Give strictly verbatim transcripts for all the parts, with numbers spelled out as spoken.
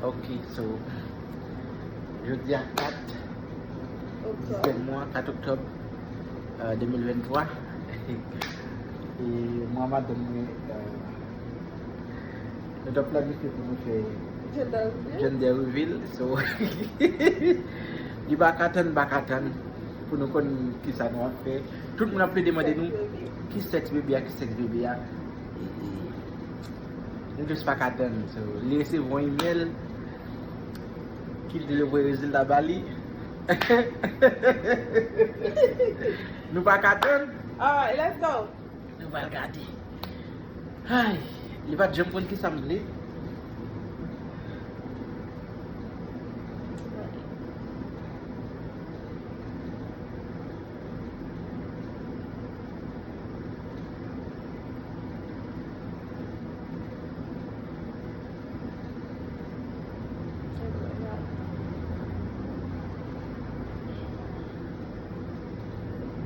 Ok, so, jodi a kat, dizyèm mwa, kat oktòb, euh, de mil venntwa. E mwen, madanm mwen, euh, nou t ap planifye pou nou fè gender reveal. Gender reveal, so, li pa ka tann, pa ka tann pou nou konn kisa nou ap fè. Tout moun ap plede mande nou, ki sèks bebe a, ki sèks bebe a. E, e, nou jis pa ka tann. So, li resevwa yon imèl ki li te voye rezilta ba li. Nou pa ka tann. Alright, let's go. Nou pral gade. Ay, li pa t janm konn kisa m vle.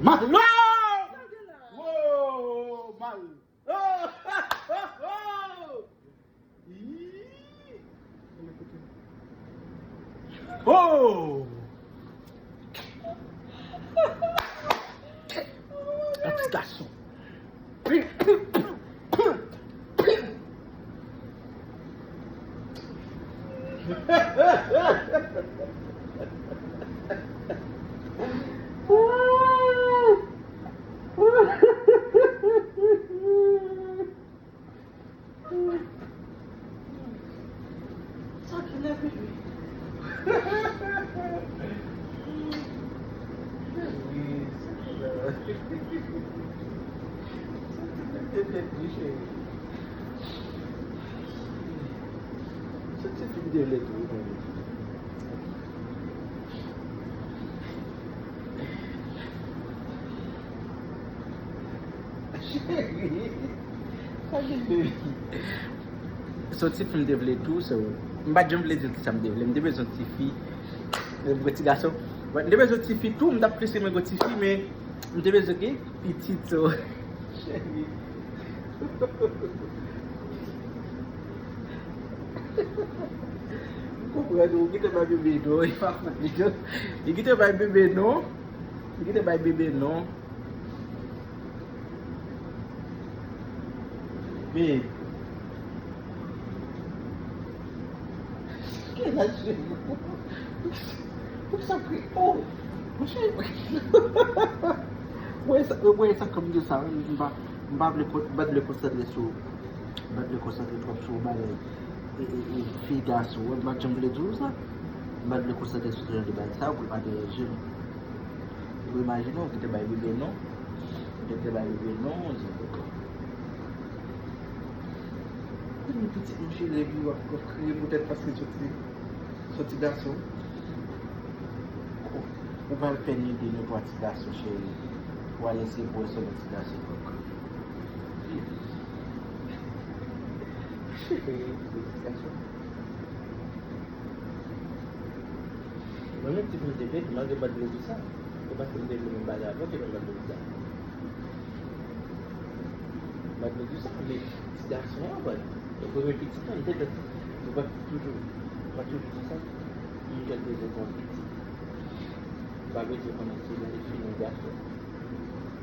Malo! Wo, malo! Oh! Oh! Oh! Ih! Oh! Yon ti gason. Sa ki nève li. Sa ki nève li, cheri. Sa ti fi m te vle tou, wi. Cheri, sa gen de. Se yon ti fi m te vle tou, so, m pa t janm vle di l kisa m te vle. M te bezwen yon ti fi. M vle ti gason. But m te bezwen yon ti fi tou, m t ap plisi renmen yon ti fi, men m te bezwen gen pitit, so. Cheri. M konprann ou, ou gentan bay bebe non, e pa fòt li non. Li gentan bay bebe non. Li gentan bay bebe non. Men. Ke la je. Pou sa kri. Oh. Monchè. Mwen sa, mwen sa kòm di sa, m pa, m pa vle kon-, m pa vle konsantre sou, m pa vle konsantre twòp sou bagay. E, e, e, fi gason, mwen pa t janm vle di w sa. M pa t vle konsantre sou jan de bagay sa, pou l pa deranje m. Ou imajine w gentan bay bebe non. Ou gentan bay bebe non. Kounye pitit mwen cheri, epi w ap, w ap kriye poutèt paske soti, soti gason. Ou pral fè ni de nou twa ti gason, cheri. Ou al eseye pou wè si w gen ti gason kòk. Cheri, ti gason. Mwen menm ti fi m te vle, malgre m pa t vle di sa. Se paske m te vle menm bagay avè w, se menm m pa t vle di sa. M pa t vle di sa, men ti gason an, bòy. E premye pitit lan, m te fèt. Mwen pa toujou, mwen pa toujou di sa. Moun fèt bezwen fè yon pitit. Pa bezwen konnen si se yon fi, yon gason.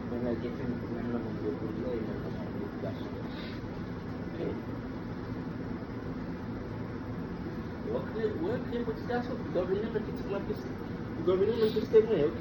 Mwen nan gen fi, menm nan moun yo pou li, e menm nan moun yo pou gason. Ok. Ou a kriye, ou a kriye pou ti gason, pou w vin renmen pitit mwen plis, pou w vin renmen plis ke mwen, ok.